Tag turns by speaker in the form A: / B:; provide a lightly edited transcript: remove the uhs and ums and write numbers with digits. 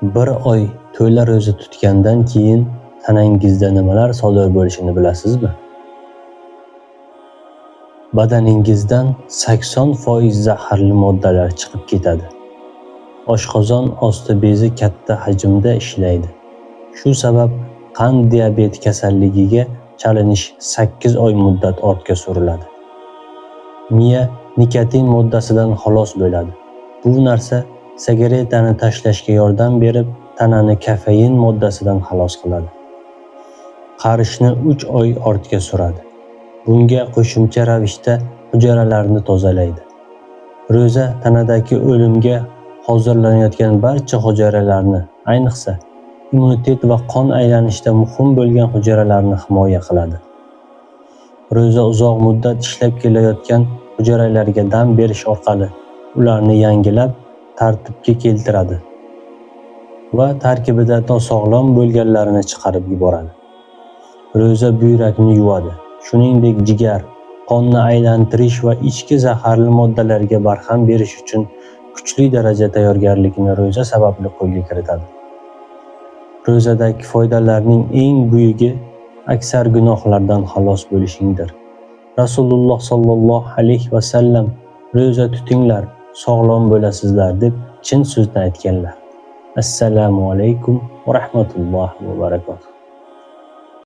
A: Bir oy to'la ro'za tutgandan keyin tanangizda nimalar sodir bo'lishini bilasizmi? Badaningizdan 80% zaharli moddalar chiqib ketadi. Oshqozon osti bezi katta hajmda ishlaydi. Shu sabab qand diabeti kasalligiga chalinish 8 oy muddat ortga suriladi. Miya nikotin moddasidan xalos bo'ladi. Bu narsa sigaretani tashlashga yordam berib, tanani kofein moddasidan xalos qiladi. Qarishni 3 oy ortga suradi. Bunga qo'shimcha ravishda hujayralarni tozalaydi. Ro'za tanadagi o'limga hozirlanayotgan barcha hujayralarni, ayniqsa immunitet va qon aylanishida muhim bo'lgan hujayralarni himoya qiladi. Ro'za uzoq muddat ishlab kelayotgan hujayralarga dam berish orqali ularni yangilab, tartibga keltiradi va tarkibida nosog'lom bo'lganlarini chiqarib yuboradi. Ro'za buyrakni yuvadi. Shuningdek, jigar, qonni aylantirish va ichki zaharli moddalarga barham berish uchun kuchli daraja tayyorgarlikni ro'za sababli qo'lga kiritadi. Ro'zadagi foydalarning eng buyugi aksar gunohlardan xalos bo'lishingdir. Rasululloh sollallohu alayhi va sallam ro'za tutinglar, sog'lom bo'lasizlar deb chin so'zni aytganlar. Assalomu alaykum va rahmatullohi va barakatuh.